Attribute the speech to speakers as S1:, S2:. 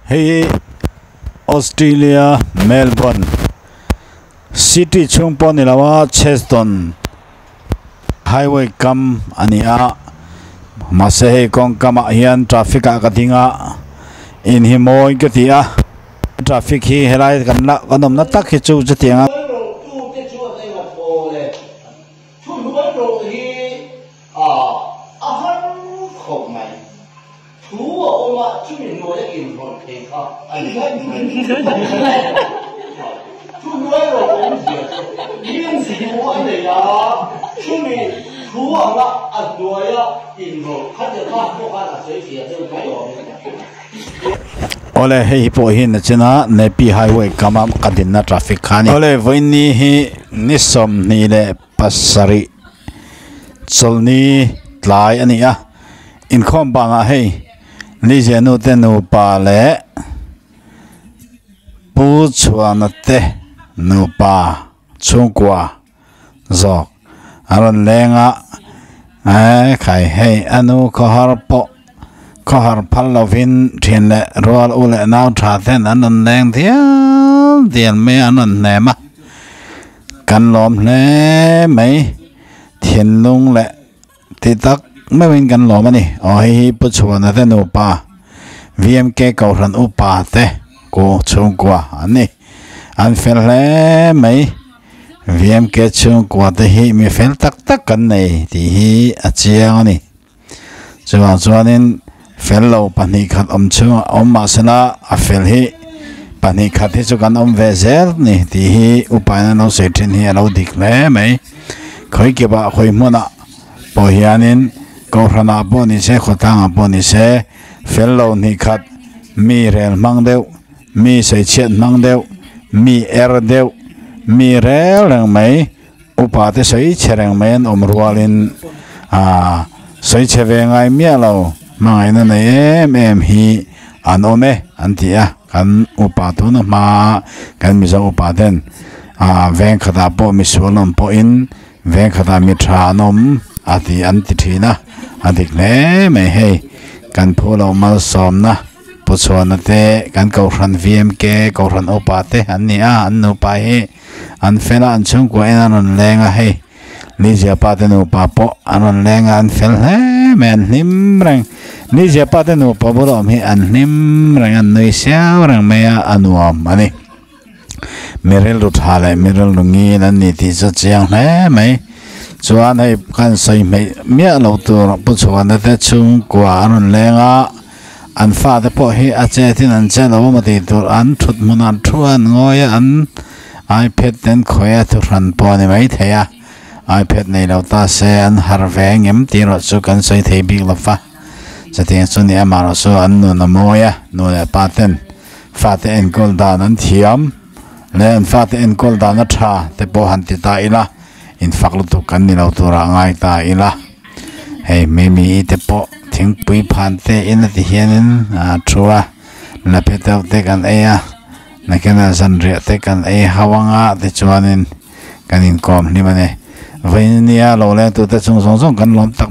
S1: Hei hi Australia Melbourne city chhung pawh ni lo a Cheston highway kam a ni a mahse hei kawng kamah hian traffic ah ka ding a in hi mawi ka ti a traffic hi helai kan la kan awmna tak hi chu chutiang a.
S2: Thu a awm a, chumi hnuaia inrawlh thei kha a ni mai. Thu hnuai rawh awmzia chu min thu a nei a, chumi thu anga a hnuaia inrawlh kha te kha pawh khan a sawi fiah deuh mai awm e.
S1: Awle hei hi pawh hi nachina Nepi Highway kama ka dinna traffic kha a ni. Awle vawiinni hi ni 27 chawlhni tlai a ni a. Inkhawm bangah hei Lizia nu te nupa leh Pu Chhuana te nupa chhungkua zawk an rawn leng a, eee khai hei a nu khawhar pawh khawhar phal lovin thian leh rual u leh nau tha ten an rawn leng dial dial mai a an rawn hnem a, kan lawm hle mai thinlung leh. Tih tak meuhin kan lawm a ni. Aw hei hi Pu Chhuana te nupa VMK Kohhran upa te ku chhungkua an ni. An fel hle mai. VMK chhungkua te hi mi fel tak tak kan nei tih hi a chiang a ni. Chuvang chuanin fel lo pahnih khat awm chhungah awm mahsela a fel hi pahnih khat hi chu kan awm ve zel ni tih hi upa in an lo sawi thin hi a lo dik hle mai. Khawi kipah khawi hmunah pawh hianin Kohhranah pawh ni se khawtlangah pawh ni se fel lo hnih khat mi rel hmang deuh mi sawichhiat hmang deuh mi er deuh mi rel reng mai upa te sawi chhe reng mai an awm rualin aaa sawi chhe ve ngai miah lo hmangaihna nei em em hi an awm e an ti a kan upa tuna hmaa kan Mizo upa ten aaa veng khatah pawh misual awm pawhin veng khatah mi tha an awm a ti an ti thin a a dik hle mai hei kan phu loh malsawmna Pu Chhuana te kan Kohhran VMK Kohhran upa te an ni a an nupa hi an fel a an chhungkua en an rawn leng a hei Lizia pa te nupa pawh an rawn leng a an fel hle mai an hlim reng Lizia pa te nupa bula awm hi an hlim reng an nui siau reng mai a a nuam a ni mi rilru tha leh mi rilru ngil an ni tih chu chiang hle mai chuan hei kan sawi hmeih miah loh tur Pu Chhuana te chhungkua an rawn leng a an fate pawh hi a chet in an che lo a maw tih tur an thut hmunah thu an ngawi a an ipad te an khawih a thuhran pawh a ni maithei a ipad nei lo ta se an har ve engem tih erawh chu kan sawi thei bik lo va chutiang chu ni amaherawh chu an nun a mawi a nu leh pa ten fate enkawl dan an thiam leh an fate enkawl dan a tha te pawh han ti ta ila infak lutuk kan ni lo turah ngai ta ila hei mimi te pawh thingpui phan te in a ti hianin a thu a laphe deuh te kan ei a. Nakinah zanriah te kan ei hau anga tichuanin kan inkawm hlim a ni. Vawiin nia lo leng tute chung zawng zawng kan lawm tak.